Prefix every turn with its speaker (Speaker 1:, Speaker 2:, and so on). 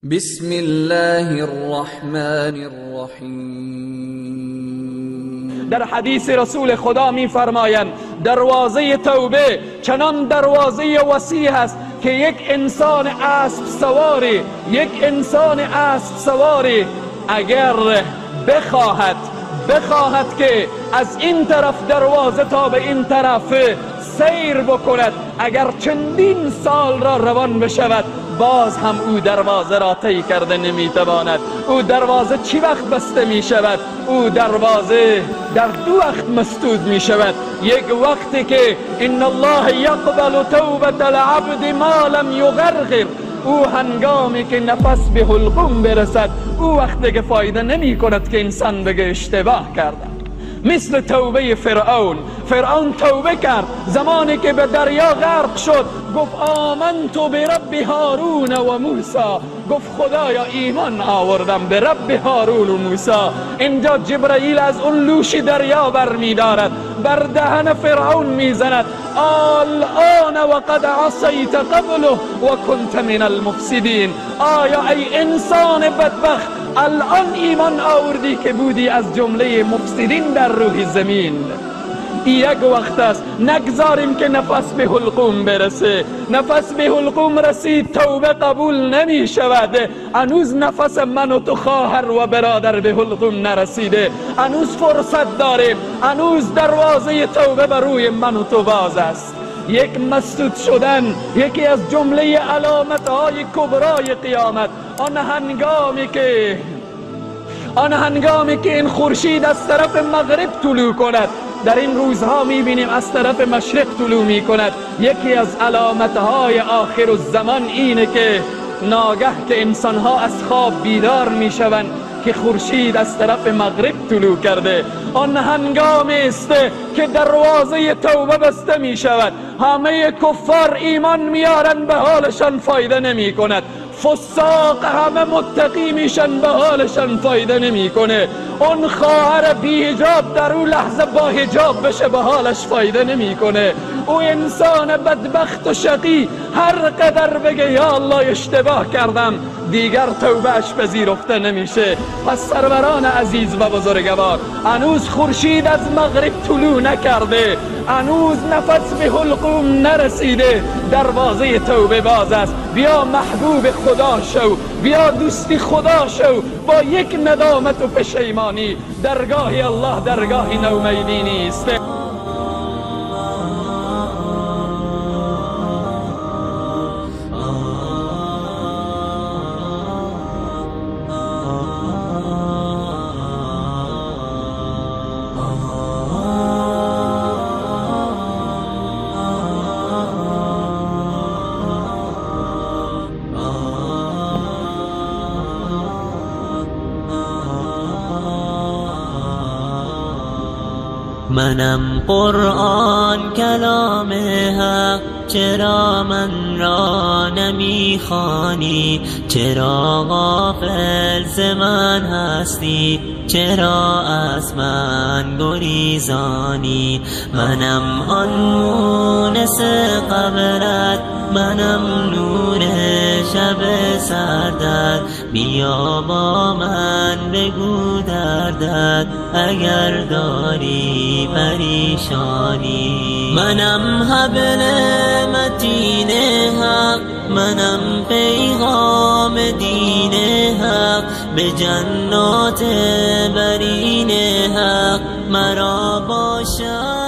Speaker 1: بسم الله الرحمن الرحیم.
Speaker 2: در حدیث رسول خدا می فرمایند دروازه توبه چنان دروازه وسیع است که یک انسان اسب سواری، یک انسان اسب سواری اگر بخواهد که از این طرف دروازه تا به این طرف سیر بکند، اگر چندین سال را روان بشود باز هم او دروازه را طی کرده نمیتواند. او دروازه چی وقت بسته می شود؟ او دروازه در دو وقت مسدود می شود. یک وقتی که ان الله یقبل توبة العبد ما لم یغرغر، او هنگامی که نفس به حلقوم برسد، او وقت دیگه فایده نمی کند که انسان بگه اشتباه کرده. مثل توبه فرعون. فرعون توبه کرد زمانی که به دریا غرق شد، گفت آمنت برب هارون و موسی، گفت خدایا ایمان آوردم به رب هارون و موسی. اینجا جبرئیل از اون لوش دریا بر میدارد، بر دهن فرعون میزند، الان وقد عصیت قبله و کنت من المفسدین. آیا ای انسان بدبخت الان ایمان آوردی که بودی از جمله مفسدین در روح زمین؟ یک وقت است نگذاریم که نفس به حلقوم برسه. نفس به حلقوم رسید توبه قبول نمی شود. هنوز نفس من و تو خواهر و برادر به حلقوم نرسیده، هنوز فرصت داریم، هنوز دروازه توبه بر روی من و تو باز است. یک مسدود شدن یکی از جمله علامت‌های کبرای قیامت. آن هنگامی که این خورشید از طرف مغرب طلوع کند، در این روزها میبینیم از طرف مشرق طلوع میکند، یکی از علامت‌های آخر الزمان اینه که ناگه که انسانها از خواب بیدار میشوند که خورشید از طرف مغرب طلوع کرده. آن هنگامی است که دروازه توبه بسته می شود. همه کفار ایمان میارن، به حالشان فایده نمی کند. فساق همه متقی میشن، به حالشان فایده نمیکنه. اون خواهر بی حجاب در اون لحظه با حجاب بشه، به حالش فایده نمیکنه. او انسان بدبخت و شقی هر قدر بگه یا الله اشتباه کردم، دیگر توبهش پذیرفته نمیشه. پس سروران عزیز و بزرگوار، هنوز خورشید از مغرب طلوع نکرده، هنوز نفس به حلقوم نرسیده، دروازه توبه باز است. بیا محبوب خدا شو، بیا دوستی خدا شو، با یک ندامت و پشیمانی. درگاه الله درگاه نومیدی نیست.
Speaker 3: منم قرآن کلام حق، چرا من را نمیخوانی؟ چرا غافل ز من هستی؟ چرا از من گریزانی؟ منم آن مونس قبرت، منم نور شب سردت، بیا با من بگو دردت اگر داری پریشانی. منم حبل متین حق، منم پیغام دین حق، به جنات برین حق مرا باشد.